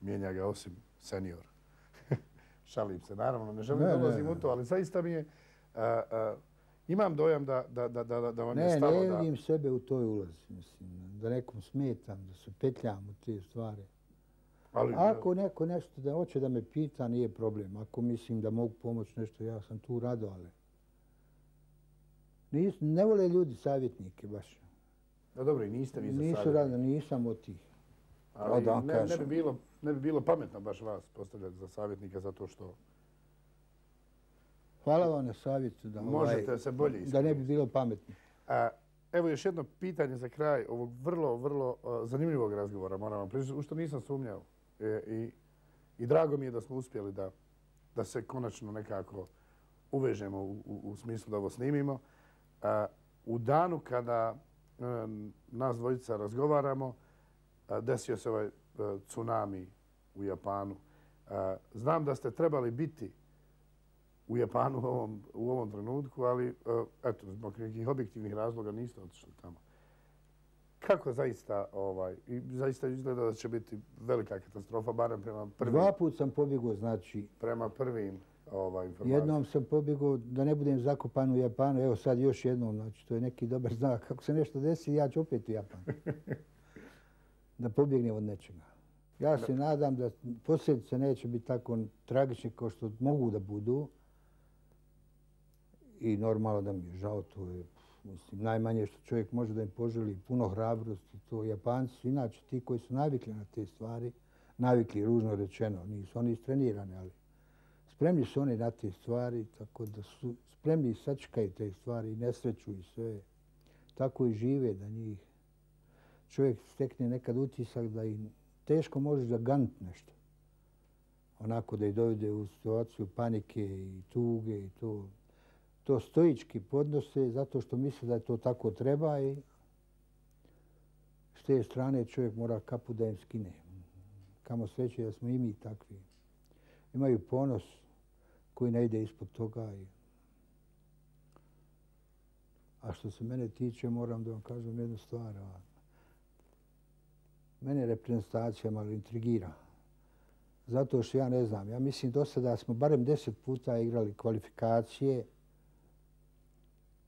mijenja ga osim senior. Šalim se, naravno, ne želim da ulazim u to, ali zaista mi je... Imam dojam da vam je stalo da... Ne vidim sebe u toj ulazi, mislim, da nekom smetam, da se petljam u te stvari. Ako neko nešto da hoće da me pita, nije problem. Ako mislim da mogu pomoći nešto, ja sam tu rado, ali... Ne vole ljudi savjetnike baš. Da, dobro, i niste vi za savjetnike. Nisu rado, nisam od tih. Ali ne bi bilo pametno baš vas postavljati za savjetnika zato što... Hvala vam na savjetu možete se bolje iskoristiti. Da ne bi bilo pametno. Evo još jedno pitanje za kraj ovog vrlo, vrlo zanimljivog razgovora, moram vam priznati, u što nisam sumnjao. I drago mi je da smo uspjeli da se konačno nekako uvežemo u smislu da ovo snimimo. U danu kada nas dvojica razgovaramo, desio se ovaj tsunami u Japanu. Znam da ste trebali biti u Japanu u ovom trenutku, ali eto, zbog nekih objektivnih razloga niste otišli tamo. Kako zaista izgleda da će biti velika katastrofa, barem prema prvim... 2 puta sam pobjegao, znači... Prema prvim informacijama. Jednom sam pobjegao da ne budem zakopan u Japanu, evo sad još jednom, znači to je neki dobar znak. Kako se nešto desi, ja ću opet u Japan. Da pobjegnem od nečega. Ja se nadam da posljedice neće biti tako tragične kao što mogu da budu. I normalno da mi je žao, to je najmanje što čovjek može da im poželi, puno hrabrosti. To Japanci su inače ti koji su navikli na te stvari, navikli ružno rečeno, nisu oni istrenirani, ali spremni su oni na te stvari, tako da su spremni i sačekaju te stvari, nesreću i sve. Tako i žive da njih čovjek stekne nekad utisak da im teško možeš da ganut nešto. Onako da ih dovede u situaciju panike i tuge i to. To stoički podnose zato što misle da je to tako treba i s te strane čovjek mora kapu da im skine. Kamo sreće da smo i mi takvi. Imaju ponos koji ne ide ispod toga. A što se mene tiče, moram da vam kažem jednu stvar. Mene reprezentacija malo intrigira. Zato što ja ne znam. Ja mislim do sada smo barem 10 puta igrali kvalifikacije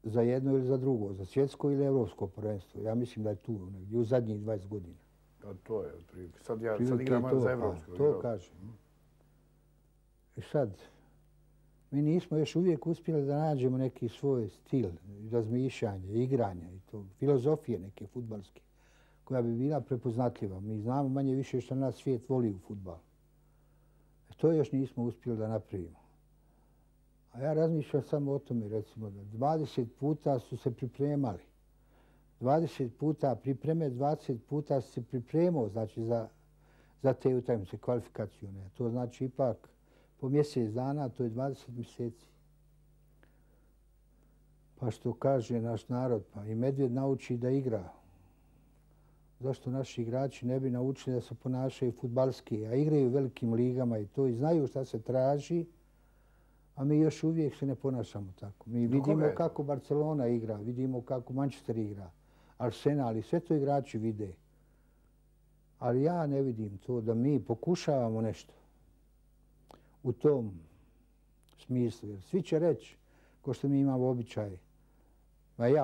za jedno ili za drugo, za svjetsko ili evropsko prvenstvo. Ja mislim da je tu negdje u zadnjih 20 godina. To je otprilike. Sad igram za evropsko. To kažem. I sad, mi nismo još uvijek uspjeli da nađemo neki svoj stil, razmišljanje, igranja i to, filozofije neke fudbalske, koja bi bila prepoznatljiva. Mi znamo manje više što nas svijet voli u fudbalu. To još nismo uspjeli da napravimo. A ja razmišljam samo o tome, recimo, da 20 puta su se pripremali. 20 puta pripreme, 20 puta se pripremao, znači, za te utakmice kvalifikacione. To znači ipak po mjesec dana, to je 20 mjeseci. Pa što kaže naš narod, pa i medvjed nauči da igra. Zašto naši igrači ne bi naučili da se ponašaju fudbalski, a igraju u velikim ligama i to i znaju šta se traži, a mi još uvijek se ne ponašamo tako. Mi vidimo kako Barcelona igra, vidimo kako Manchester igra, Arsenal i sve to igrači vide. Ali ja ne vidim to da mi pokušavamo nešto u tom smislu. Jer svi će reći, ko što mi imamo običaj,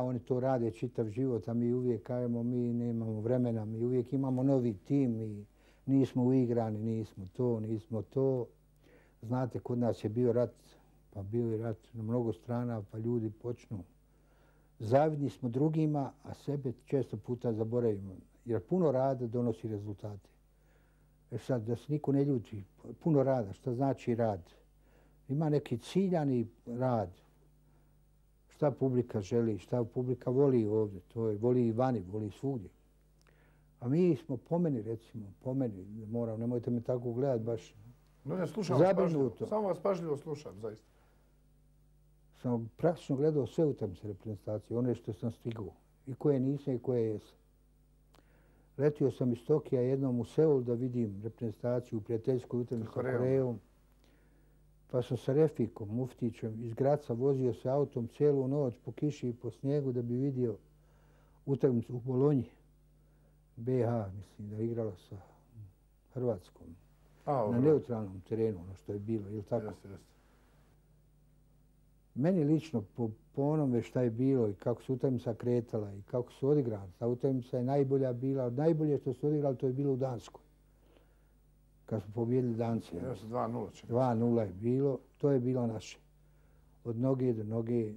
oni to rade čitav život, a mi uvijek kažemo mi nemamo vremena, mi uvijek imamo novi tim, mi nismo uigrani, nismo to. Znate, kod nas je bio rat, pa bio je rat na mnogo strana, pa ljudi počnu. Zavidni smo drugima, a sebe često puta zaboravimo. Jer puno rada donosi rezultate. Sad, da se niko ne ljuti, puno rada, šta znači rad? Ima neki ciljani rad. Šta publika želi, šta publika voli ovdje. To je voli i vani, voli svugdje. A mi smo po meni, nemojte me tako gledati baš. Ne, slušam vas pažljivo. Samo vas pažljivo slušam, zaista. Sam praktično gledao sve utakmice reprezentacije, one što sam stigao. I koje nisam i koje jesam. Letio sam iz Tokija jednom u Seul da vidim reprezentaciju u prijateljskoj utakmici sa Korejom. Pa sam sa Refikom, Muftićem, iz Graca vozio se autom cijelu noć po kiši i po snijegu da bi vidio utakmicu u Bolonji. BH, mislim, da je igrala sa Hrvatskom. na neutralnom terenu, ono što je bilo, ili tako? Jeste. Meni lično, po onome šta je bilo i kako se utakmica kretala i kako su odigrali, ta utakmica je najbolja bila. Od najbolje što su odigrali, to je bilo u Danskoj. Kad su pobjedili Danci. 2:0. 2:0 je bilo, to je bilo naše. Od noge do noge.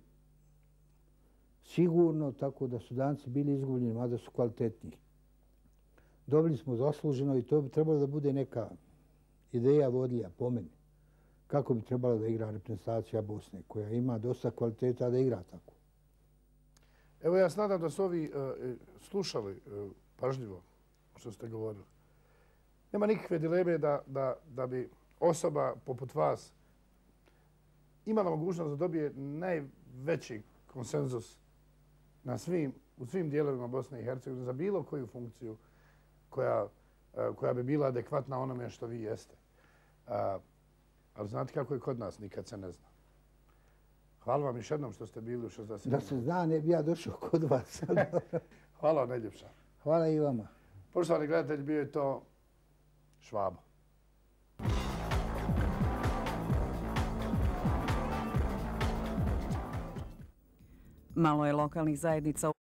Sigurno, tako da su Danci bili izgubljeni, mada su kvalitetniji. Dobili smo zasluženo i to bi trebalo da bude neka ideja vodilja po meni. Kako bi trebalo da igra reprezentacija Bosne, koja ima dosta kvaliteta da igra tako. Evo ja se nadam da su ovi slušali pažljivo što ste govorili. Nema nikakve dileme da bi osoba poput vas imala mogućnost da dobije najveći konsenzus u svim dijelovima Bosne i Hercegovine za bilo koju funkciju koja bi bila adekvatna onome što vi jeste. Ali znate kako je kod nas, nikad se ne zna. Hvala vam još jednom što ste bili u 60. Da se zna, ne bi ja došao kod vas. Hvala vam najljepša. Hvala i vama. Poštovani gledatelji, bio je to Švabo. Malo je lokalnih zajednica